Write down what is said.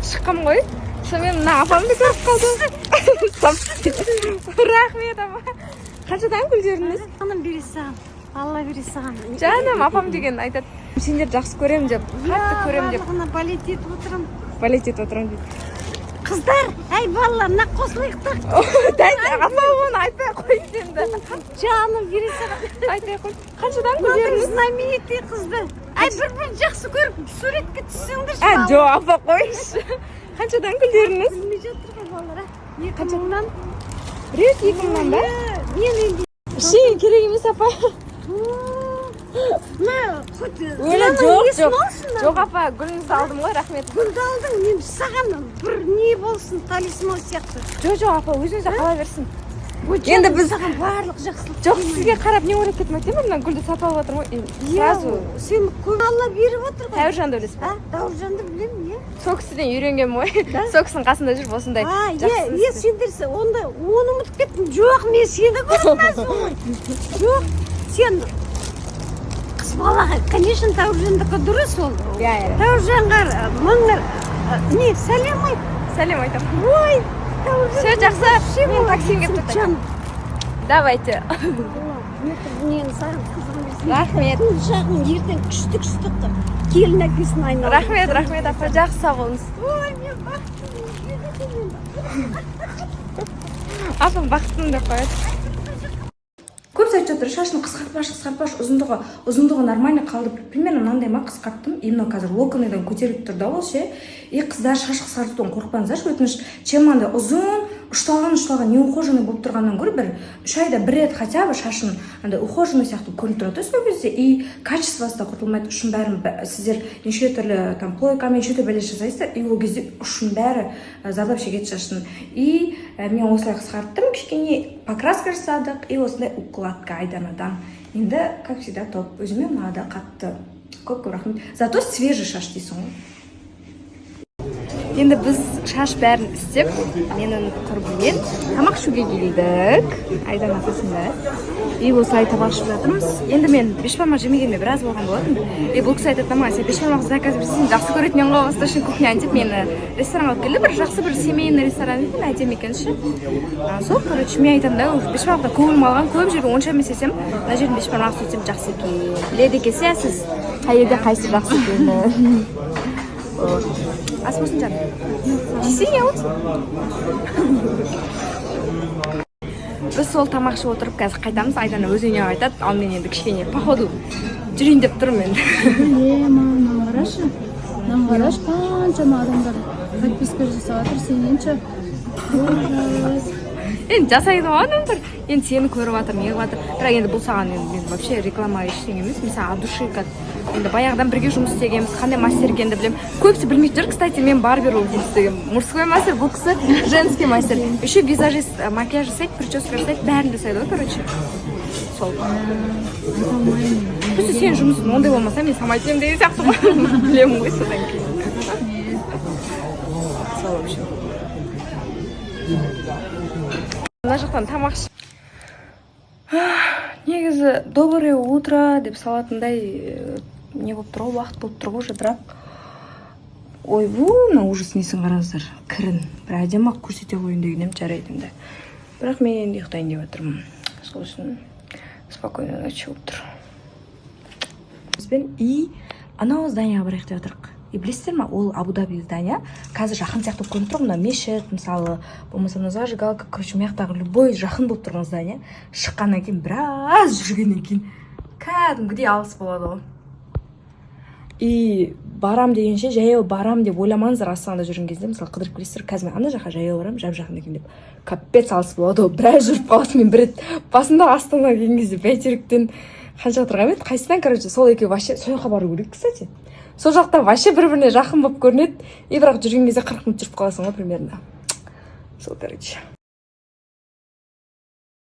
Шыққам ғой, сонымен мына апамды көріп қалдым. Рахмет, апа. Қаншадан гүлдеріңіз? Жаным, бере саған, Алла бере саған. Жаным, апам деген айтады, сендерді жақсы көремін деп, қатты көремін деп. Барлығына болеть етіп отырамын. Болеть етіп отырамын дейді. Қыздар, әй, балалар, мына қосылайық та. Дәй, апа, оны айтпай ақ қойыңыз енді. Жаным, бере саған. Айтпай ақ қой. Қаншадан Мынадай гүлдеріңіз? Знаменитый қызды, әй, бір бір жақсы көріп, суретке түссеңдерші. А, Балалар. жоқ, апа, қойыңызшы. Қаншадан гүлдеріңіз? Білмей жатыр ғой балалар, а? 2000-нан. Біреуі 2000-нан ба? Иә, мен енді Ештеңе керек емес, апа. Мына хоть Өлі, жыланның жоқ, несін жоқ. алсын мына. Жоқ, апа, гүліңізді алдым ғой, рахмет. Гүлді алдың, мен саған бір не болсын, талисман сияқты. Жоқ, апа, өзіңізде қала берсін. Ой, Енді жаным, біз- саған барлық жақсылық Жоқ, тілеймін. сізге қарап не ойлап кеттім, айтайын ба? Мына гүлді сатып алып жатырмын ғой и Иә, сразу. Сен көп Алла беріп отыр ғой. Тәуіржанды білесіз ба? А, Тәуіржанды білемін, иә. Сол кісіден үйренгенмін ғой. Да? Сол кісінің қасында жүріп, осындай А, иә. жақсы. Иә, сендер онда оны ұмытып кеттім. Жоқ, мен сені көріп ғой. Жоқ, сен қыз балаға, конечно, Тәуіржандікі дұрыс ол. Иә, иә. Тәуіржанға мың не сәлем айт. Сәлем айтамын. Ой, Тәуіржан. Все, жақсы. Вообще Мен таксим келіп молодец, тұр. Жан. Давайте. Мен саған қызығым берсін. Рахмет. Құлыншағың ертең күшті күшті келін әкесіне айналады. Рахмет, рахмет, апа, жақсы, сау болыңыз. Ой, мен бақыттымын. Апам бақыттымын деп қояды. Көбісі айтып жатыр: шашын қысқартпашы, қысқартпашы. Ұзындығы нормально қалды, примерно мынандай ма, қысқарттым. И мынау қазір локоныдан көтеріліп тұр да ол ше. И, қыздар, шаш қысқартудан қорықпаңыздаршы, өтініш. Чем андай ұзын, ұшталған ұшталған, неухоженный болып тұрғаннан гөрі, бір 3 айда бір рет хотя бы шашын андай ухоженный сияқты көрініп тұрады да сол кезде. И качествосы да құртылмайды, ұшын бәрін сіздер неше түрлі там плойкамен, неше түрлі бәле жасайсыздар, и ол кезде ұшын бәрі зардап шегеді шаштың. И мен осылай қысқарттым, кішкене покраска жасадық и осындай укладка Айданадан. Енді, как всегда, топ, өзіме ұнады қатты. Көп көп рахмет. Зато свежий шаш дейсің ғой. Енді біз шаш бәрін істеп, менің құрбыммен тамақ ішуге келдік, Айдана қасында. И осылай тамақ ішіп жатырмыз. Енді мен бешбармақ жемегеніме біраз болған болатын. И бұл кісі айтады да маған: «Сен бешбармақ заказ берсең, жақсы көретін едің ғой, восточный кухняны», — деп мені ресторанға алып келді. Бір жақсы, бір семейный ресторан екен, әдемі екен ше. Сол, короче, мен айтамын да, уже бешбармақта көңілім алған, көп жерге онша емес десем, мына жердің бешбармағы сөйтсем жақсы екен. Біледі екенсіз, иә, сіз қай жерде қайсысы жақсы екенін. Вот. Ас болсын, жаным, жесең, не болсын. Біз сол тамақ ішіп отырып, қазір қайтамыз. Айдана өз үйіне қайтады, ал мен енді кішкене походу жүрейін деп тұрмын енді. Е, маған мынаны қарашы, мынаны қарашы, қаншама адамдар подписка жасап жатыр сенен ше, ужас. Енді жасайды ғой адамдар, енді сені көріп жатыр, не қылып жатыр. Бірақ енді бұл саған енді мен вообще реклама, ештеңе емес. Мен саған от души, как енді баяғыдан бірге жұмыс істегенбіз, қандай мастер екенін білемін. Көбісі білмейтін шығар, кстати, мен барбер болып жұмыс істегенмін. Мужской мастер, бұл кісі женский мастер, еще визажист, макияж жасайды, прическа жасайды, бәрін жасайды ғой, короче, сол. Айта алмаймын. Просто сенің жұмысың ондай болмаса, мен салмайтын едім деген сияқты ғой, білемін ғой. Содан кейін сол, в общем, мына жақтан тамақ ішіп, негізі «доброе утро» деп салатындай не болып тұр ғой, уақыт болып тұр ғой уже. Бірақ, ойбу, мына ужас, несін қараңыздар, кірін. Бір әдемі ақ көрсете қояйын деген едім. Жарайды енді, бірақ мен енді ұйықтайын деп жатырмын, сол үшін спокойной ночи болып тұр бізбен. И анау зданияға барайық деп жатырмық. И білесіздер ма, ол Абу Даби здания қазір жақын сияқты болып көрініп тұр ғой. Мына мешіт, мысалы, болмаса мына зажигалка, короче, мына жақтағы любой жақын болып тұрған здание шыққаннан кейін, біраз жүргеннен кейін кәдімгідей алыс болады ғой. И барам дегенше, жаяу барам деп ойламаңыздар. Астанада жүрген кезде, мысалы, қыдырып келесіздер, қазір мен ана жаққа жаяу барамын, жап жақын екен деп, капец алыс болады ғой, біраз жүріп қаласың. Мен бір рет басында Астанаға келген кезде Бәйтеректен қанша тұрған еді, қайсысынан, короче, сол екеуі вообще, сол жаққа бару керек, кстати. Сол жақта вообще бір біріне жақын болып көрінеді, и бірақ жүрген кезде 40 минут жүріп қаласың ғой примерно. Сол, короче.